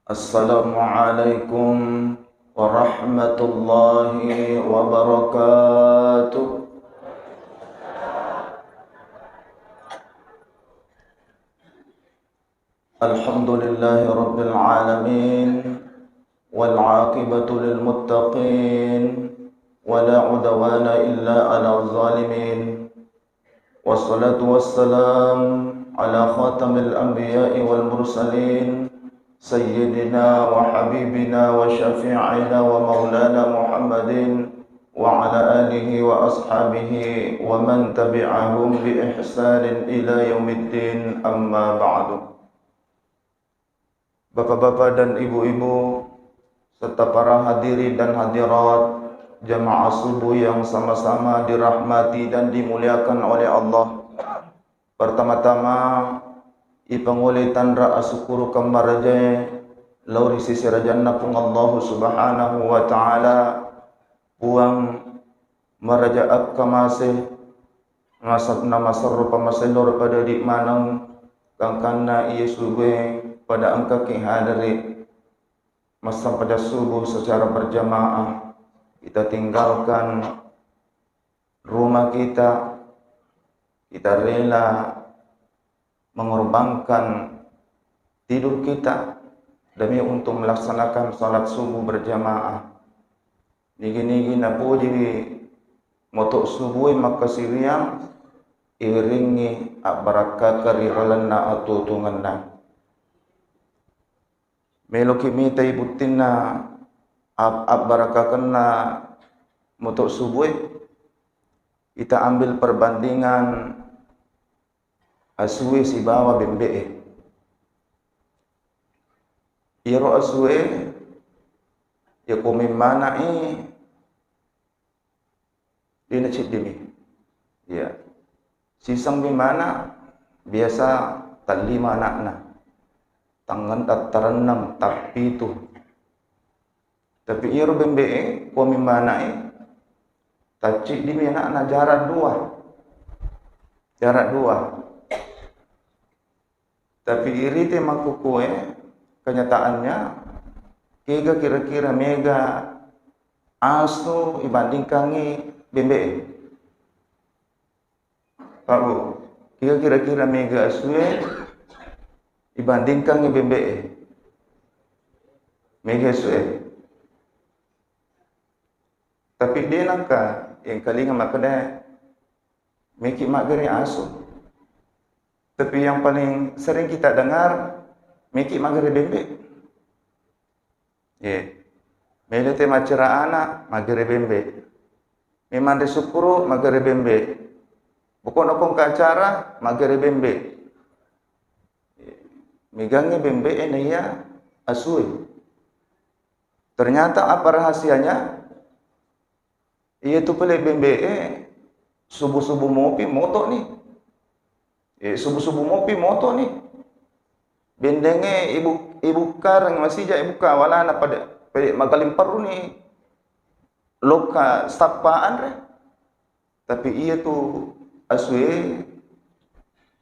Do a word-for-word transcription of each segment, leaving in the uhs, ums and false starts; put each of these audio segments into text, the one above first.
Assalamualaikum warahmatullahi wabarakatuh. Alhamdulillahi rabbil alamin. Wal aqibatu lil muttaqin. Wa la udwana illa ala zalimin. Wassalatu wassalam ala khatamil anbiya'i wal mursalin, sayyidina wa habibina wa syafi'ina wa maulana Muhammadin wa ala alihi wa ashabihi wa man tabi'ahum bi ihsanin ila yaumiddin, amma ba'du. Bapak-bapak dan ibu-ibu, serta para hadirin dan hadirat, jamaah subuh yang sama-sama dirahmati dan dimuliakan oleh Allah. Pertama-tama, ipangole tanra asukkurukeng marajae lao ri sese rajanna Puang Allahu Subhanahu wa Ta'ala, Puang maraja akkamase, masa-, namaserro pamasello pada di maneng, gangkanna iye subue pada engkaki hadere massempajang subuh secara berjamaah. Kita tinggalkan rumah kita, kita rela mengorbankan tidur kita demi untuk melaksanakan salat subuh berjamaah. Nigi-nigi napojiwi moto subue makkasiwiang, iwiringngi abbarakkakeng ri lalenna atuo-tuongenna. Meloki mitai buttinna ab-, abbarakkakenna moto subue, kita ambil perbandingan asue sibawa bembe'e. Iyaro asue, yako memmana'i, dena ciddimi. Iya. Sisengmi mana, biasa tallima anakna. Tangngen tattarenneng, tappitu. Tapi iyaro bembe'e, ko memmana'i, tacciddimi anakna, jarak dua. Jarak dua. Tapi irite makkukue, kenyataannya, kega kira-kira mega asu ibandingkangi bembe'e? Pak Bu, kega kira-kira mega asue ibandingkangi bembe'e? Mega asue. Tapi de nangka engkalinga makkeda meki maggere asu. Tapi yang paling sering kita dengar, meki maggere bembe. Ye. Melo te maccera ana, maggere bembe. Memang ri sukkuru, maggere bembe. Pokokna kongka acara, maggere bembe. Megangngi bembe e naiya asue. Ternyata apa rahasianya? Iyatu pale bembe'e, subu-subu mopi motoni. Eh, subu-subu mopi motoni. Bendengnge ibu-, ibukkareng masija, ibukka walana pada, pada magalimperruni lokka sappa anre. Tapi iyatu asue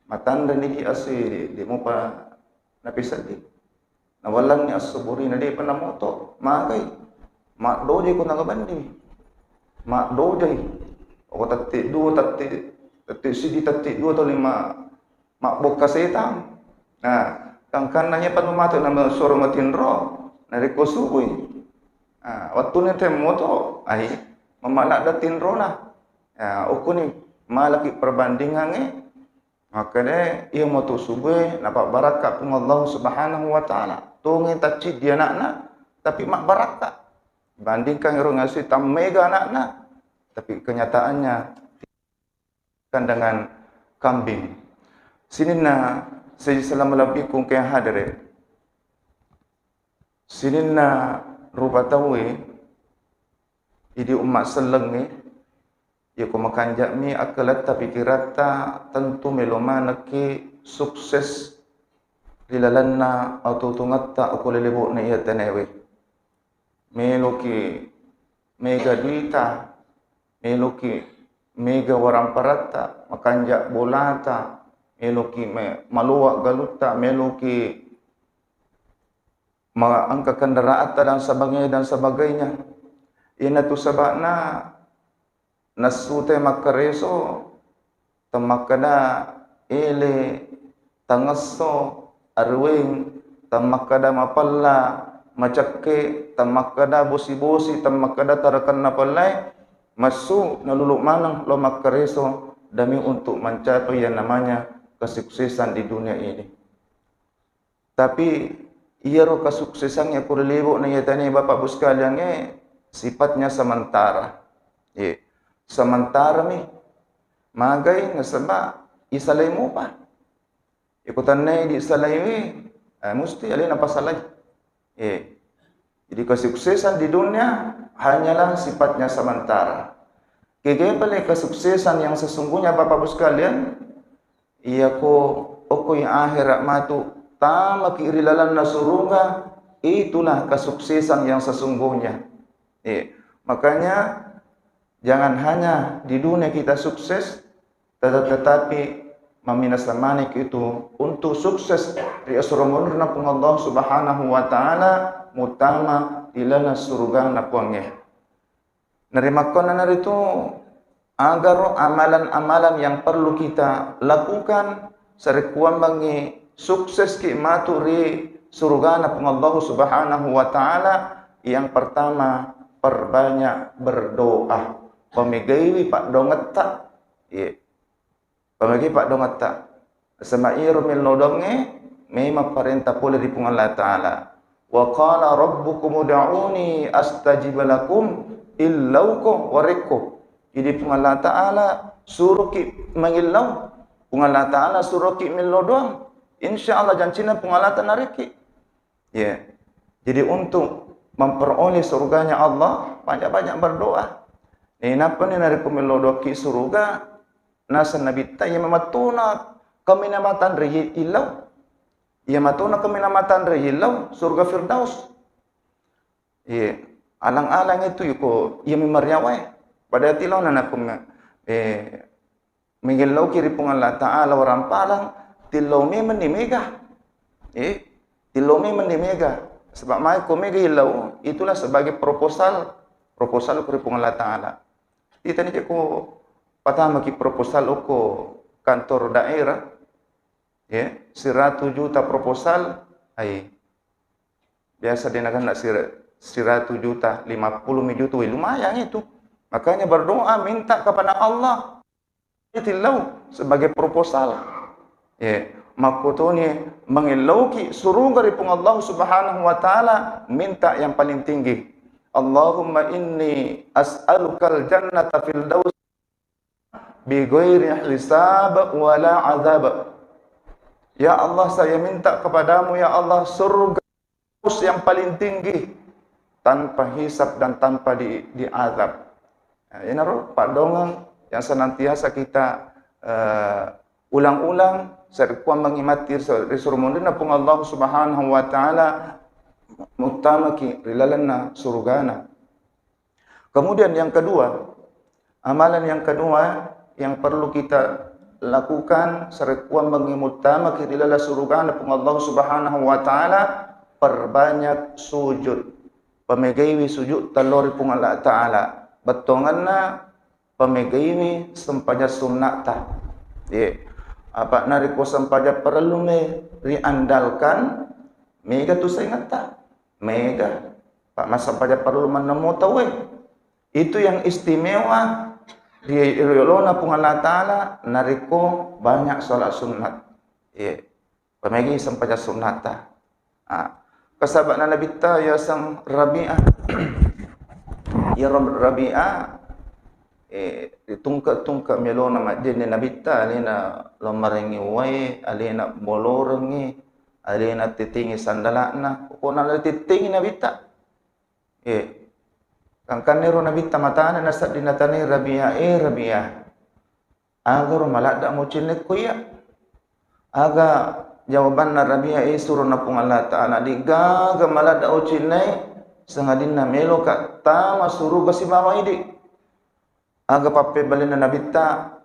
matanre niji asue, de, de mopa napiseddi. Nawallangngi assuburina, de'pa namoto, magai. Maddojai ko nagabenni. Maddojai. Ko tette dua, tette, tette siji, tette dua tuli ma-, mabbokka setang. Nah, gangkanna iyapa matu na suaro matinro, narekko subui. Nah, wettuni te moto, ai, mamma ladde tinrona. Ya, okkoni malaki perbandingangnge, makkeda, iya matu subue napabbarakka Puang Allah Subhanahu wa Ta'ala. Tongi tacciddi anakna, tapi mabbarakka. Bandingkan ero ngasui tammega anakna, tapi kenyataannya kandangan kambing. Sininna seji selama lebih kungke hadere. Sininna rupa tauwe, idi umma sellengnge, Iyako makanja'mi akkaletta, pikiratta, tentu melo manekki sukses ri lalenna atuo-tuongetta okko lelebo'na iya tanaewe. Meloki mega duita, meloki mega waramparatta, makanja bolata, meloki me-, maloa galutta, meloki ma-, engka kendaraatta dan sebagainya, dan sebagainya. Iyanatu saba'na nassu te makkareso, temmakkeda ele, tangesso, aruweng, temmakkeda mapella, macekke, temmakkeda bosi-bosi, temmakkeda tarekenna pellae, massu nalulu maneng lo makkareso demi untuk mencapai yang namanya kesuksesan di dunia ini. Tapi iyaro kesuksesangnge ko ri liwe'na iyatani Bapak Ibu sekaliangnge sifatnya sementara. Ye, sementara mi. Magai nasaba isalai mupa. Iko tennai disalaiwi, eh, musti alena pasalai. Ye. Jadi kesuksesan di dunia hanyalah sifatnya sementara. Kege pale kesuksesan yang sesungguhnya Bapak Ibu sekalian, iyako okoi akhirat matu, tamaki ri lalenna suruga, itulah kesuksesan yang sesungguhnya. Eh, makanya jangan hanya di dunia kita sukses, teta-, tetapi maminasa maneng itu untuk sukses ri asuro monrinna Puang Allah Subhanahu wa Ta'ala, mutama ri lalenna surugana Puangnge. Narimakkuannanaritu, agaro amalan-amalan yang perlu kita lakukan sarekkuammengngi sukseski matu ri surugana Puang Allah Subhanahu wa Ta'ala, yang pertama, perbanyak berdoa. Pamegaiwi paddongetta. Iya. Pamegaiwi paddongetta. Nasaba iyaro mello doangnge memang parenta pole ri Puang Allah Ta'ala. "Wa qala rabbukum ud'uni astajib lakum," illauko warekko. Jadi Puang Allah Ta'ala suroki mangillau. Puang Allah Ta'ala suroki mello doang. Insya Allah jancinna Puang Allah Ta'ala nariki. Ya. Jadi untuk memperoleh surganya Allah, banyak-banyak berdoa. Nainappa ni narekko mello doakki suruga, naseng Nabitta, iya mattona kaminang matanre illau. Iya mattona kaminang matanre illau, surga Firdaus. Iya, alang-alang itu yuko, iya memariawae. Pada tilauna nakunga, eh, Megellauki ri Puang Allah Ta'ala warampalang, tillau memeng ni mega. Eh, tillau memeng ni mega. Sebab mai ko mega illau, itulah sebagai proposal, proposal ko ri Puang Allah Ta'ala. Itani ko patamaki proposal okko kantor daerah, ya, siratu juta proposal, ai. Biasa dia nakan sira-, siratu juta, lima puluh mi juta, wih, lumayan itu. Makanya berdoa, minta kepada Allah. Tillau sebagai proposal. Ya, makkotoni mangellauki suruga ri Puang Allah Subhanahu wa Ta'ala, minta yang paling tinggi. "Allahumma inni as'alukal jannata firdaus bi ghairi hisab wa la azab." Ya Allah, saya minta kepadamu, ya Allah, surga yang paling tinggi tanpa hisab dan tanpa di, diazab. Nah, inaro paddongeng yang senantiasa kita, eh, ulang-ulang, sarekkuammengngi matti ri sur-, ri surga monrinna Puang Allah Subhanahu wa Ta'ala, muttamaki ri lalenna surugana. Kemudian yang kedua, amalan yang kedua yang perlu kita lakukan sarekkuammengngi muttamaki ri laleng surugana Puang Allah Subhanahu wa Ta'ala, perbanyak sujud. Pamegaiwi sujud tellori Puang Allah Ta'ala. Bettuangenna pamegaiwi sempajang sunnatta. Ye. Apa narekko sempajang parellu me riandalkan, mega tu saingetta. Mega. Pak, massempajang parellu mennemo tauwe. Itu yang istimewa ri, ri yolona Puang Allah Ta'ala narekko banyak sholat sunnat. Iya. Pamegi sempajang sunnatta. Ah. Kasabana Nabitta yaseng Rabi'ah. Ya Rab-, Rabi'ah, eh, ritungke-tungke melona majjenne Nabitta, alena lomarengi wae, alena bolorengi, alena tetengi sandala'na. Pokokna tetengi Nabitta. Eh, kangkannero Nabitta matana nasedding natanai Rabi'ah, eh, Rabi'ah. Agaro maladda mucinne ko iya? Aga jawabanna Rabi'ah, eh, surona Puang Allah Ta'ala, digaga maladda ucinnai, sangadinna meloka tama suruga sibawa idi. Aga pappebbalinna Nabitta,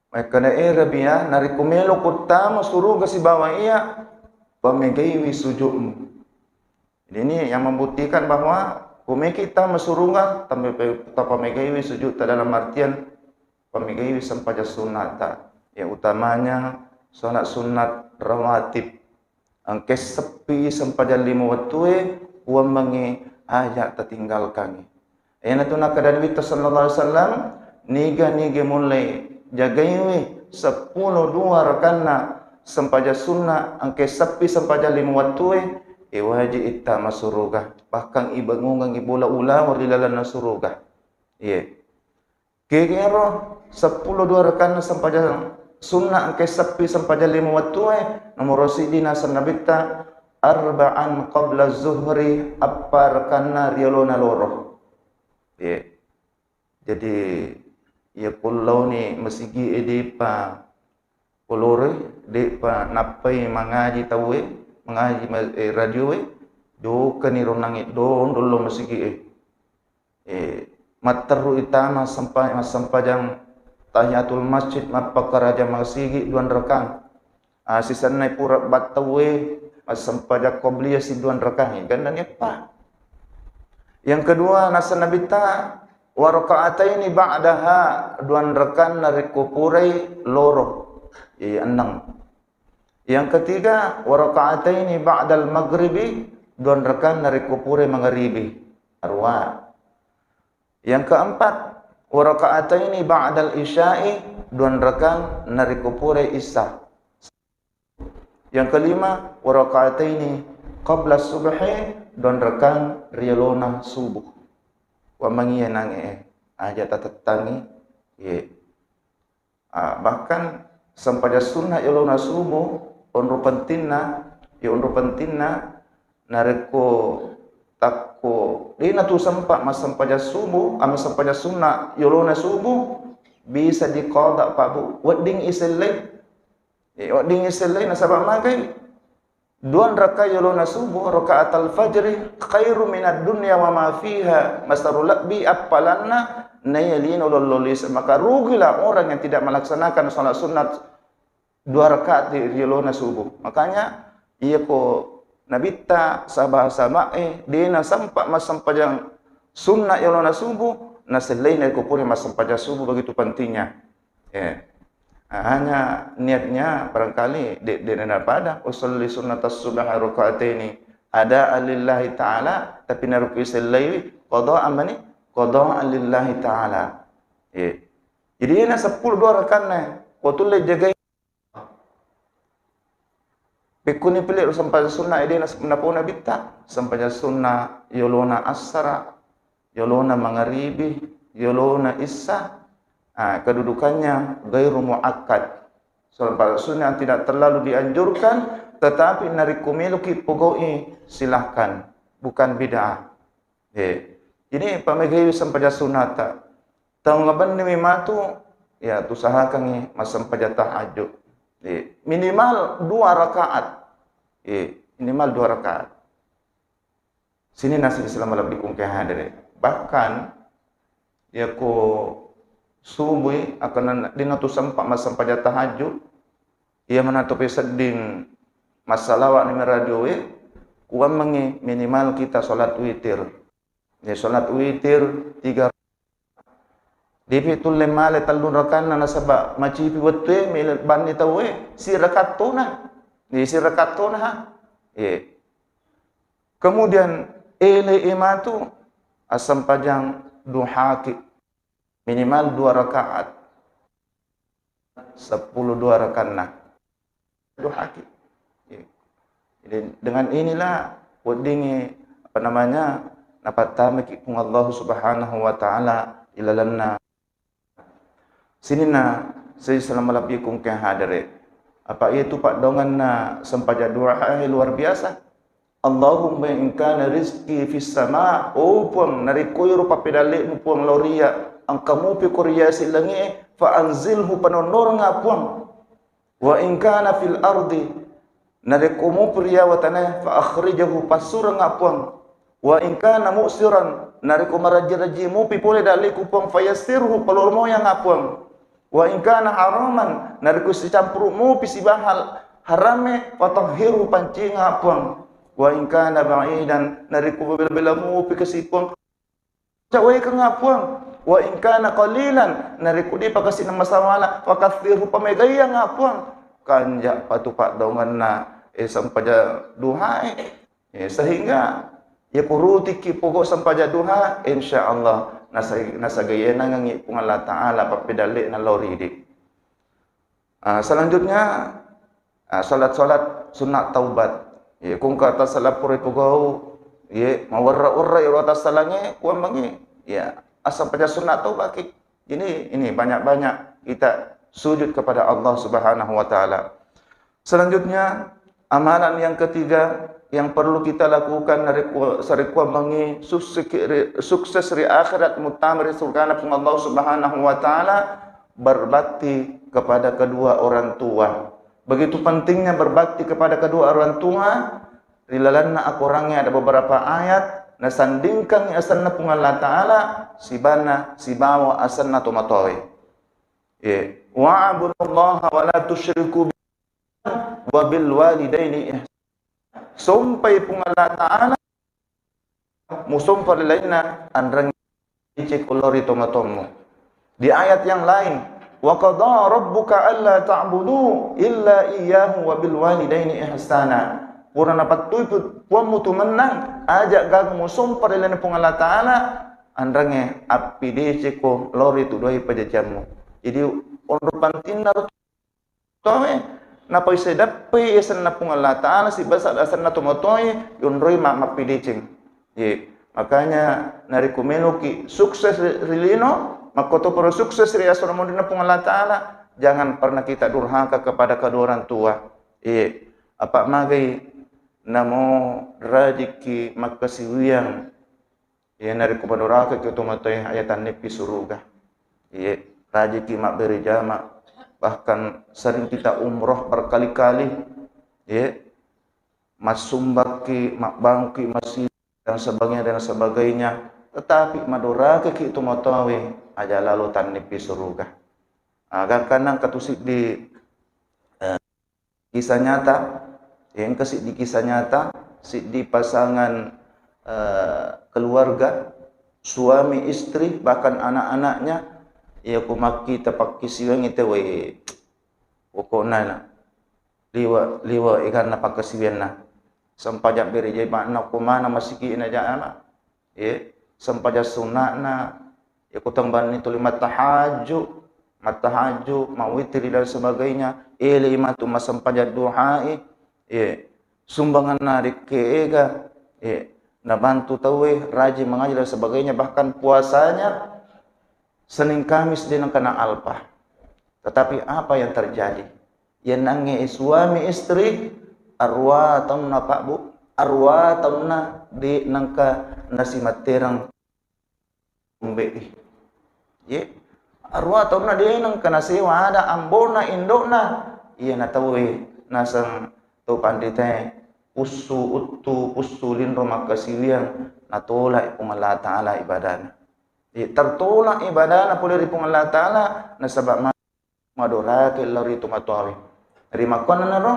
makkeda, eh, Rabi'ah, narekko meloko tama suruga sibawa iya, pamegaiwi sujudmu. Jadi ini yang membuktikan bahwa kumeki tama suruga, tama pe-, tapamegaiwi sujudta dalam artian pamegaiwi sempajang sunnatta. Yang utamanya salat sunnat rawatib. Engke seppi sempajang lima wettue, kuammengi aja tatinggalkangi. Iyanatu nakkeda Nabitta sallallahu alaihi wasallam, niga-niga mullei jagaiwi seppulo dua rakanna sempajang sunna, engke seppi sempajang lima wettue, e waji ittama suruga. Bahkan ibangungengi bola ulaweng ri lalenna suruga. Iye. Kegero seppulo dua rakanna sempajang sunna, engke seppi sempajang lima wettue, nomoro siddi naseng Nabitta, arba'an qabla zuhri, eppa rakanna riolona loro. Iye. Jadi, iya ko laoni masigi'e de'pa koloroi, de'pa nappai mangaji tauwe, mangaji ma-, eh, radioe, jokkani ronangnge dondolo masigi'e. Eh, matterru itama sempa-, massempajang tahiyatul masjid, mappakaraja masigi duan rakang. Ah, sisennai pura battauwe, massempajang qobliyah siduan rakang, gandani eppa. Yang kedua, naseng Nabitta, wa raka'ataini ba'daha, duan rakang narekko purai loro. Iya, enneng. Yang ketiga, wa raka'ataini ba'dal maghribi, duan rakang narekko purai mangaribi. Arua. Yang keempat, wa raka'ataini ba'dal isya'i, duan rakang narekko purai isya. Yang kelima, wa raka'ataini qabla subhi, duan rakang riolona subuh. Wa mangiya nange, aja tatettangi, ye. Ah, bahkan sempajang sunna yolona subuh, onro pentinna, ya onro pentinna, narekko takko de'na tu sempa massempajang subuh, ah, massempajang sunna yolona subuh, bisa diqada, Pak Bu. Wedding isellai, eh, wedding isellai nasaba magai. Duan rakaat yolona subuh, rakaatal fajri, khairu minad dunya wa ma fiha, masero lebbi appalanna naiya lino lollo lise. Maka rugilah orang yang tidak melaksanakan salat sunat dua rakaat di, di yolona subuh. Makanya, iya ko Nabitta, sahaba-sahabae, de'na sempa massempajang sunna yolona subuh, nasellai narekko pura massempajang subuh, begitu pentingnya. Ya. Nah, hanya niatnya barangkali de-, de-, de-, pada usolli sunnatas subha rakaataini adaan lillahi ta'ala, tapi narekko isellaiwi qadaan mani, qadaan lillahi ta'ala. Ya. Jadi, iyana seppulo dua rakanna, ko tulle jagai. Pekkuni pile ro sempajang sunna ede na-, napau Nabitta, sempajang sunna yolona assara, yolona mangaribi, yolona issa, ah, kedudukannya gairu muakkad. Sempajang sunna yang tidak terlalu dianjurkan, tetapi narekko meloki pogau'i, silahkan, bukan bid'ah. Eh, ini pamegaiwi sempajang sunnata. Tau ngabenni mi matu, ya, usahakangi massempajang tahajud. Eh, minimal dua rakaat. Eh, minimal dua rakaat. Sini nasi Islam lebih kungke hadere. Bahkan, ya ko subui akan dina tu sempat massempajang tahajud, iya manatu pe sedding massalawa ni radioe, kuammengi minimal kita salat witir. Ya, salat witir tiga. Depi tulle male tellung rakanna nasaba macipi wettue mele banni tauwe, sirakattona. Ye, sirakattona ha. Ye. Kemudian ele ematu asempajang duhaki minimal dua rakaat. Seppulo dua rakanna. Duhaki. Jadi, dengan inilah weddingngi, apa namanya, napattamaki Puang Allah Subhanahu wa Ta'ala ilalenna sininna. Selama lebih kungke hadere. Apa itu padonganna sempajang duha luar biasa. Allahumma in kana rizqi fis sama, oh Puang, narekko iro pappedalle'mu Puang lao ria, engka mupi ko ria silangi'e, fa anzilhu, panonnoranga Puang. Wa in kana fil ardi, narekko mupi ria watanae, fa akhrijahu, passuranga Puang. Wa in kana mu'siran, narekko maraji-raji mupi pole dalle'ku Puang, fa yassirhu, palolomoyanga Puang. Wa in kana haraman, narekko sicampuru mupi sibawa harame, fatahhirhu, pancinga Puang. Wa in kana ba'idan, narekko bela-bela mupi kasi Puang, jauhkangnga Puang. Wa in kana qalilan, narekko de'pa kasi na masawala, fakaththirhu, pamegaiangnga Puang. Kanja patu paddaungenna, eh, sempaja duhae. Eh, sehingga, ya, kurutiki pokok sempaja duha, insya Allah, nasa-, nasagaienangengngi Puang Allah Ta'ala pappedalle'na lao ridi. Ah, selanjutnya, ah, salat-salat sunat taubat. Ye, kungka tasala pura pugau, ye, mawerra-werra iro tasalange, kuammengi, ya, asal paja sunat taubat ki. Ini, ini banyak-banyak kita sujud kepada Allah Subhanahu wa Ta'ala. Selanjutnya, amalan yang ketiga yang perlu kita lakukan narekko-, sarekkuammengi sukses ri, sukses ri akhirat, muttama ri surgana Puang Allah Subhanahu wa Ta'ala, berbakti kepada kedua orang tua. Begitu pentingnya berbakti kepada kedua orang tua, ri lalenna akorangnge ada beberapa ayat, nasandingkangngi asenna Puang Allah Ta'ala, sibanna, sibawa asenna tomatoae. Ye. Wa'budullaha wa la tusyriku wa bil walidaini ihsana. Sompai Puang Allah Ta'ala, musompa ri lainna, anreng icik lao ri tomatoammu. Di ayat yang lain, wa qada rabbuka alla ta'budu illa iyyahu wa bil walidaini ihsana. Pura napattui pu-, Puammu tu mennang, aja gaga musompa ri lainna Puang Allah Ta'ala, anrengnge appidecekko lao ri tu duae pajajiammu. Jadi, onro pantinna tomatoae, napaisai dappai asenna Puang Allah Ta'ala, sibasa asenna tomatoae, yonroi ma-, mappideceng. Ye, makanya narekko meloki sukses ri, ri lino, makkotoparo sukses ri asona monrinna Puang Allah Ta'ala, jangan pernah kita durhaka kepada kedua orang tua. Ye, apa magai namo rajiki makkasiwiang. Iye, narekko madorakaki tomatoae, aja tannippi suruga. Iye, rajiki mabbere jama, bahkan sering kita umroh berkali-kali. Iye, massumbakki, mabbanguki masjid dan sebagainya, dan sebagainya. Tetapi madorakaki tomatoae, aja lalo tannippi suruga. Aga kanang katusiddi, eh, Kisah nyata, engka siddi kisah nyata, siddi pasangan, eh, keluarga, suami istri, bahkan anak-anaknya, iya ko makkita pakkisiwengngi tauwe, pokokna liwe, liwe eganna pakkasiwianna. Sempajang bere jama'na ko maneng masigi na jama. Ye, sempajang sunna'na, ye, ko tengbanni tuli mattahajju, mattahajju, mawitiri dan sebagainya, ele matu massempajang duhai, ye, sumbanganna rekke ega, ye, nabantu tauwe, rajin mengaji dan sebagainya, bahkan puasanya Senin Kamis de nengka na alpa. Tetapi apa yang terjadi? Yennangnge suami istri, arua taunna, Pak, Bu, arua taunna de nengka nasimattereng umbe'i. Ye, arua taunna de nengka nasewa ada ambona, indokna. Iyana tauwe naseng tau panritae, ussu uttu, ussu linro makkasiwiang, natolak Puang Allah Ta'ala ibadana. Ye, tertolak ibadana pole ri Puang Allah Ta'ala, nasaba ma-, madorake lao ri tomatoawe. Rimakkuannanaro,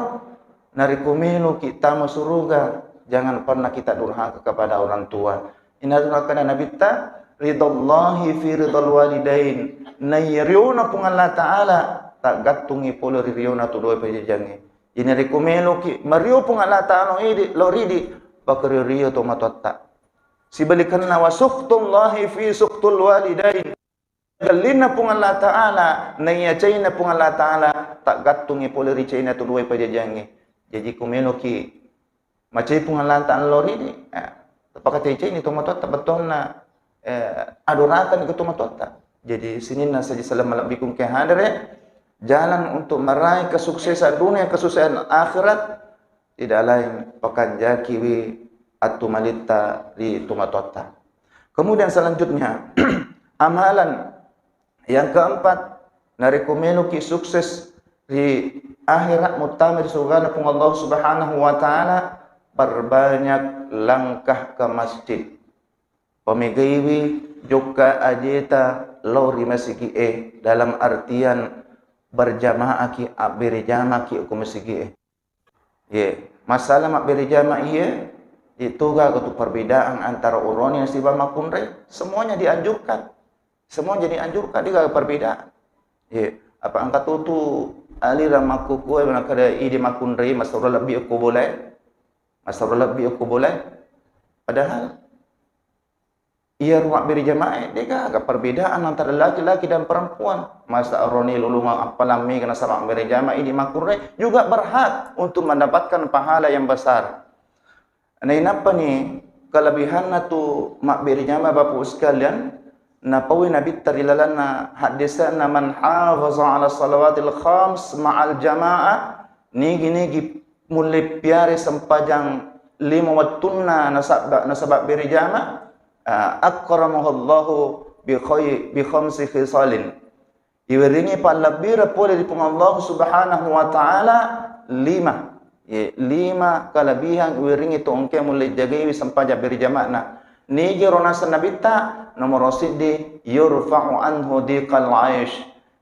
narekko meloki tama suruga, jangan pernah kita durhaka kepada orang tua. Inaro nakkeda Nabitta, ridallahi fi ridal walidain. Naiya riona Puang Allah Ta'ala, taggattungngi pole ri riona tu duae pajajiangnge. Jadi narekko meloki mario Puang Allah Ta'ala idi, lao ridi, pakario-rio tomatoatta. Sibalikanna, wa sukhtullahi fi sukhtul walidain. Gellinna Puang Allah Ta'ala, naiya caina Puang Allah Ta'ala, taggattungngi pole ri caina tu duae pajajiangnge. Jaji ko meloki macai Puang Allah Ta'ala lao ridi, eh, tapakacai-caini tomatoatta bettuanna, eh, adorakani ko tomatoatta. Jadi sininna saji saleng malebbiku engkae hadere, jalan untuk meraih kesuksesan dunia, kesuksesan akhirat, tidak lain pakanjakiwi attumalitta ri tomatoatta. Kemudian selanjutnya, amalan yang keempat, narekko meloki sukses ri akhirat, muttama ri surgana Puang Allah Subhanahu wa Ta'ala, perbanyak langkah ke masjid. Pamegaiwi jokka ajeta lao ri masigi'e, dalam artian berjamaahki, abbere jamaki ko masigi'e. Ye, masalah mabbere jama iye, itu gaga tu perbedaan antara uroni siba makkunrai, semuanya dianjurkan. Semua jadi anjurkan, de gaga perbedaan. Ye, apa engka tutu aliran makkukue, nakkeda idi makkunrai, masero lebbi okko bolae. Masero lebbi okko bolae. Padahal iya ro mabbere jamae, de gaga perbedaan antara laki-laki dan perempuan. Masa roni lolongang appalang mega nasaba mabbere jama idi makkunrai juga berhak untuk mendapatkan pahala yang besar. Nainappa ni kelebihanna tu mabbere jama, Bapak Ibu sekalian, napaui Nabitta ri lalanna haddese'na, "Man hafaza ala salawatil khams ma'al jama'ah," nigi-nigi mulle piare sempajang lima wettunna nasabba-, nasaba bere jama, ah, akramahullahu bi khay-, bi khamsi khisalin. Iweringi pallebbireng pole ri Puang Allah Subhanahu wa Ta'ala lima. Ye, lima kelebihan iweringi to engkae mulle jagaiwi sempajang bere jama'na. Nigi ro naseng Nabitta, nomoro siddi, yurfa'u anhu diqal aish.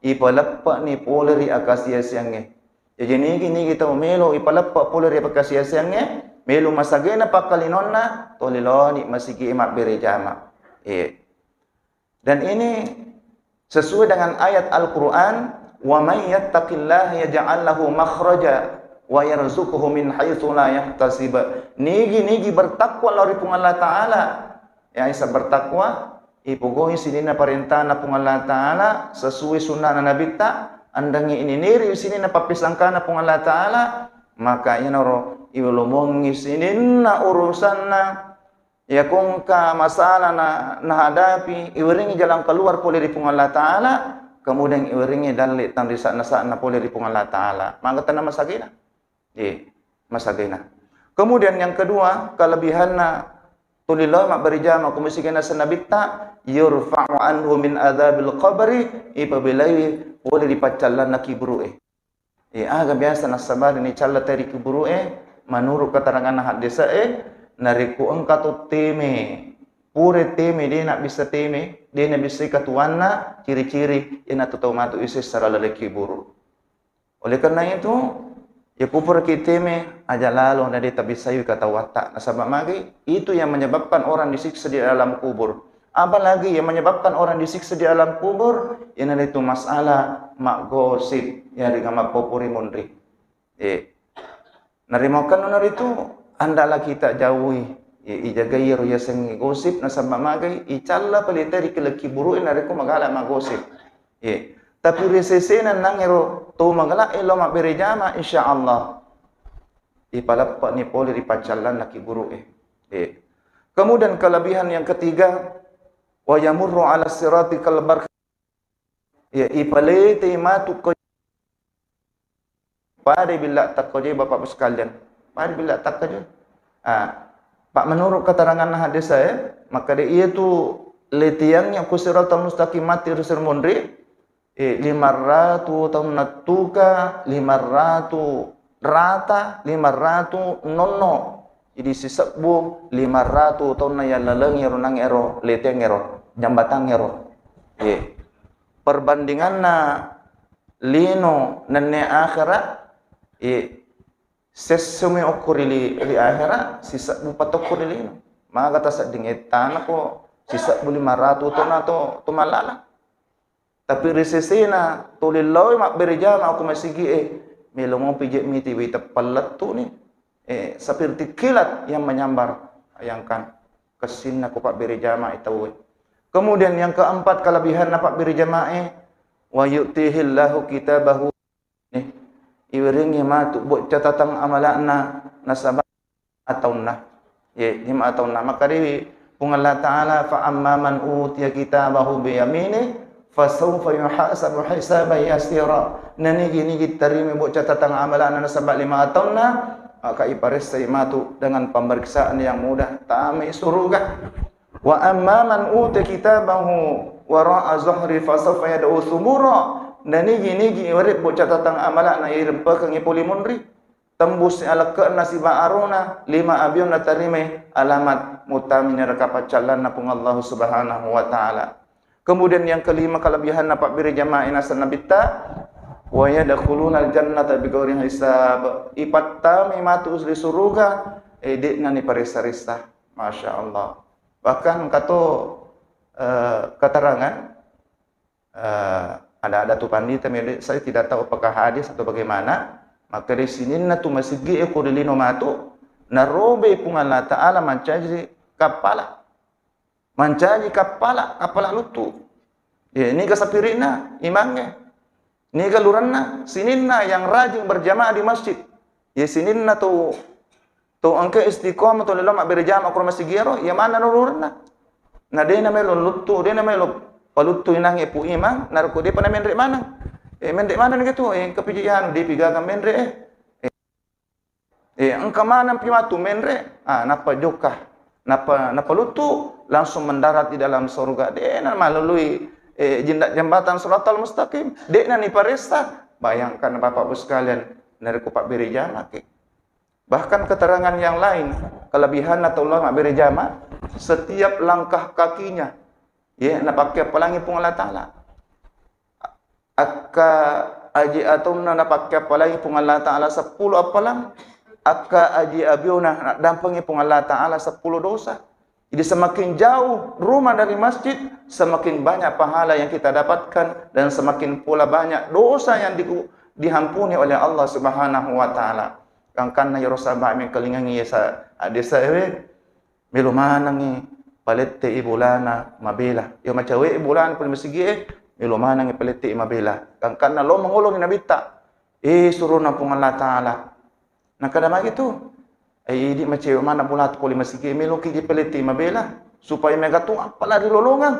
Ipaleppe'ni pole ri akasiasiangnge. Jaji nigi-nigi tau melo ipaleppe pole ri akasiasiangnge, melo masagena pakkalinonna, toli loni masigi mabbere jama. Iya. Dan ini sesuai dengan ayat Al-Quran, "Wa may yattaqillaha yaj'al lahu makhraja wa yarzuqhu min haitsu la yahtasib." Nigi-nigi bertakwa lao ri Puang Allah Ta'ala. Ya, isa bertakwa, ipogau'i sininna parentana Puang Allah Ta'ala, sesuai sunnahna Nabitta, anrengngi ininiri sininna pappisangkana Puang Allah Ta'ala, maka iyanaro iwolomongngi sininna urusanna, iya kongka masalah na, nahadapi, iweringi jalan keluar pole ri Puang Allah Ta'ala, kemudian iweringi dalle tanrisa-, nasa'na pole ri Puang Allah Ta'ala. Maka tenna masagena. Iya, masagena. Kemudian yang kedua, kelebihanna tuli lao mabbere jama ko masigi naseng Nabitta, yurfa'u anhu min adzabil qabri, ipabelai pole ri paccallanna kiburu'e. Iya, aga biasa nassabari nicalla tau ri kiburu'e, menurut keteranganna haddese'e, narekko engka to teme, pura teme, de nabbissa teme, de nabissai katuanna, ciri-ciri, iyanatu tau matu isessara laleng kiburu. Oleh karena itu, ya kupuraki teme aja lalo na de tabissai katawatta. Nasaba magi itu yang menyebabkan orang disiksa di alam kubur. Apalagi yang menyebabkan orang disiksa di alam kubur, iyanaritu masalah maggosip, ya ri mappopuri munri. Eh. Narimakkanna naritu, andaklah kita jauhi, i-, ijagai ro yasengnge gosip, nasaba magai, icalla pale tau ri kileng kiburu'e narekko magala maggosip. Ye. Tapi ri sesena nangero to magala e lao mabbere jama, insya Allah ipaleppe'ni pole ri paccallanna kiburu'e. Ye. Kemudian kelebihan yang ketiga, wa yamurru ala sirati kal barq. Ya, ipaletei matu ko pada billa takkaje, Bapak Ibu sekalian. Pada billa takkaje. Ah, Pak, menurut keterangan hadis saya, maka de iya tu letiangnya ku siratal mustaqim mati rusur munri, eh, lima ratu tahun natuka, lima ratu rata, lima ratu nonno. Jadi sisebbu lima ratu taunna yallalengi ero nang ero leteng ero, jambatang ero. Eh. Perbandinganna lino nennia akhera, eh, sessumi okko ri li-, ri akhera, sisebbu patokko ri lino. Maga tasedding ettana ko sisebbu lima ratu tona to, to mallala. Tapi ri sesena tuli lao mabbere jama ko masigi'e, melo mopi je miti wita pallettuni, eh, seperti kilat yang menyambar. Bayangkan, kessinna ko pabbere jama e tauwe. Kemudian yang keempat kelebihanna pabbere jamae, wa yu'tihillahu kitabahu. Nih, iweringi matu bot catatang amala'na nasaba taunna. Ye, lima taunna. Maka dewi Puang Allah Ta'ala, "Fa amma man utiya kitabahu bi yamini, fa sawfa yuhasabu hisaban yasira." Nanigi-nigi tarima bot catatang amala'na nasaba lima taunna, maka iparessai matu dengan pemeriksaan yang mudah, tamai suruga. Wa amma man utiya kitabahu wara'a zahri, fa sawfa yad'u subura. Nanigi-nigi iwere bot catatang amala'na irempekengi poli munri. Tembus alekke'na siba arona, lima abionna tarimai alamat mutami neraka paccallanna Puang Allahu Subhanahu wa Ta'ala. Kemudian yang kelima kelebihanna pabbere jamae naseng Nabitta, Wa yadkhulunal jannata bighairi hisab. Ipattamai matu ri suruga, eh, de'na niparessa-ressa. Masya Allah. Bahkan engka to, eh, keterangan, eh, ada-ada tu pandita, saya tidak tahu apakah hadis atau bagaimana, maka di sininna tu masigi e ko ri lino matu, narobe Puang Allah Ta'ala mancaji kappala. Mancaji kappala, kappala luttu. Ye, niga sapiri'na imangnge, niga lurenna, sininna yang rajin berjamaah di masjid. Ye, sininna tu, tu engka istiqomah, tu lelo mabbere jamaah ko masigi ero, iya manna lurenna. Na de na melo luttu, de na melo paluttu inangnge pu imang, narekko depa na menre maneng. Eh, menre maneng gitu, eh, engka piji anu, depi gaga menre, eh. Eh, engka maneng pi matu menre, ah, nappa jokka, nappa, nappa luttu, langsung mendarat di dalam surga. De na malalui, eh, jinda-, jembatan Siratal Mustaqim, de na niparessa. Bayangkan Bapak Ibu sekalian, narekko pabbere jamaki. Bahkan keterangan yang lain, kelebihanna tau lao mabbere jama, setiap langkah kakinya, ye, napakkeappalangi Puang Allah Ta'ala. Akka aji ataunna napakkeappalangi Puang Allah Ta'ala seppulo appalang, akka aji abiona naddampengi Puang Allah Ta'ala seppulo dosa. Jadi semakin jauh rumah dari masjid, semakin banyak pahala yang kita dapatkan dan semakin pula banyak dosa yang di-, diampuni oleh Allah Subhanahu wa Ta'ala. Gangkanna iyaro sahabat mengkalingangi yasa, desa ewe, melo manengi palette'i bolana mabela. Iyo macawe'i bolana pole masigi'e, melo manengi palette'i mabela. Gangkanna lo mangoloni Nabitta, eh, surona Puang Allah Ta'ala. Nakkeda magi tu, eh, idi macewe maneng bolata pole masigi'e, meloki dipalette'i mabela, supaya mega tu appala ri lolongeng.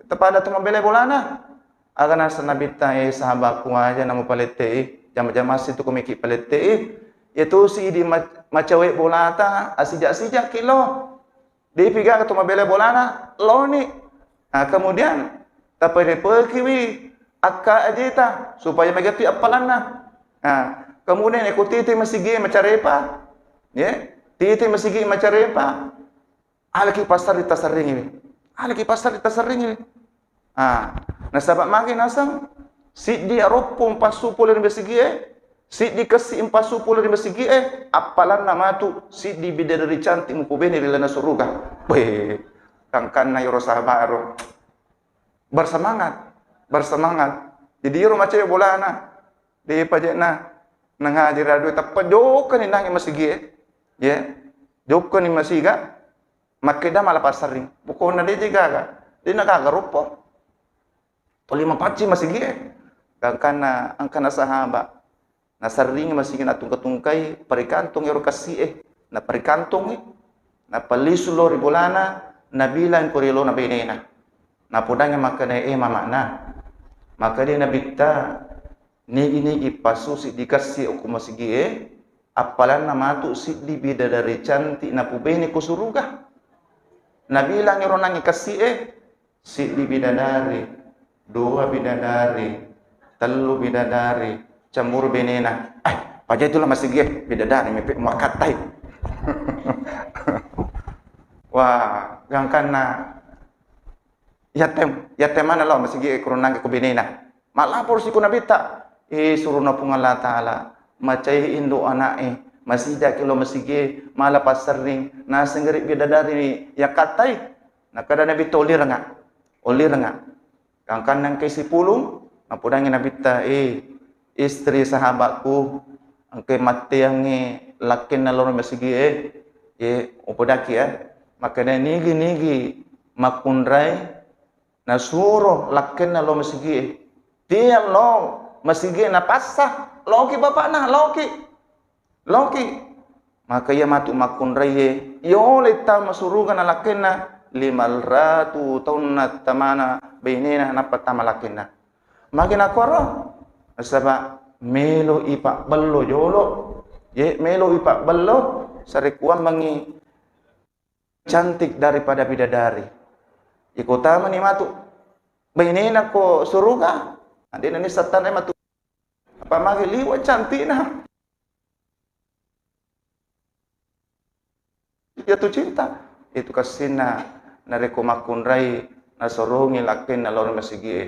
Tepada tu mabela bolana. Aga naseng Nabitta, eh, sahabatku, aja namupalette'i, jama-jama situ kumiki palette'i. Iyatu si idi ma-, macawe bolata, asija-sijaki lo. Depi gaga tu mabela bolana, loni. Nah, kemudian taperepekiwi akka ajeta supaya mega tu appalanna. Nah, kemudian iko titi masigi macarepa. Ye, titi masigi macarepa. Alaki passerri taserringiwi. Alaki passerri taserringiwi. Ah, nasaba magi naseng, siddi aroppo mpassu pole ri masigi'e, siddi kessi mpassu pole ri masigi'e, appalanna matu siddi bidadari cantik mupubene ri lalenna suruga. Weh, gangkanna iyaro sahabat ro. Bersemangat, bersemangat. Jadi iyaro macawe bolana, de paje'na nangaji ra due, tappa jokkani nangi masigi'e. Ye, jokkani masiga, makkeda mala passerring. Pokokna de je gaga, de na gaga roppo. Toli mapacci masigi'e. Gangkanna engkana sahaba. Naserringi masigi natungka-tungkai, parikantong ero kassi'e. Naparikantongi, napallisu lo ri bolana, nabilang ko ri lona benena. Napodangi makkeda, eh, mama'na. Makkeda Nabitta, nigi-nigi passu siddi kassi okko masigi'e, appalanna matu siddi bidadari cantik napubene ko suruga. Nabilang ero nangi kassi'e, siddi bidadari, dua bidadari, tellu bidadari, cemburu benena. Eh, paja itu lah masigi'e, bidadari mepe muakattai. Wah, gangkanna Yatem, yatem mana lo masigi'e kurunangge ku benena. Malapor si ku Nabitta, eh, suruna Puang Allah Ta'ala, macai indo ana'e, masijaki lo masigi'e, mala passerring, nasenggeri bidadari yakattai. Nakada Nabitta, olirenga, olirenga. Gangkanna engkai sipulung, napodangi Nabitta, eh, istri sahabatku, engkai matteangngi lakkenna loro masigi'e, ye, upodaki ya. Makkeda nigi-nigi makkunrai nasuro lakkenna lo masigi'e. Tiang lo masigi'e napassa, loki bapakna, loki. Loki. Maka iya matu makkunraie, yolai tama suruga na lakkenna, lima ratu taunna tamana bainena nappa tama lakkenna. Magi nakkoro? Nasaba melo ipabbello jolo. Ye, melo ipabbello, sarekuammengngi cantik daripada bidadari. Iko tamani matu bainena ko suruga, andena ni sattanai matu. Apa magi liwa cantikna. Jatuh cinta. Itu kassinna narekko makkunrai nasorongi lakkenna lao ri masigi'e.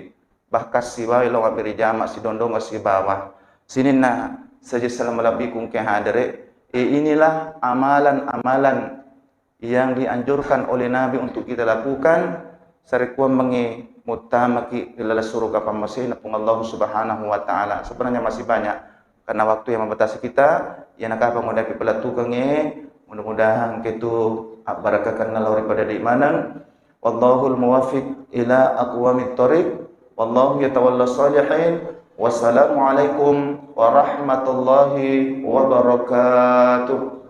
bahkan sibawa lao mabbere jama sidondong sibawa. Sininna saja selama lebih kungke hadere, e, inilah amalan-amalan yang dianjurkan oleh Nabi untuk kita lakukan, sarekkuammengngi muttamaki ri laleng suruga pammasena Puang Allah Subhanahu wa Ta'ala. Sebenarnya masih banyak, karena waktu yang membatasi kita, ya nakapa mudapi pelattukangnge, mudah-mudahan ketu abbarakakanna lao ri pada di maneng. Wallahul muwaffiq ila aqwamit thoriq. Wallahu yatawalla shalihin. Wassalamualaikum warahmatullahi wabarakatuh.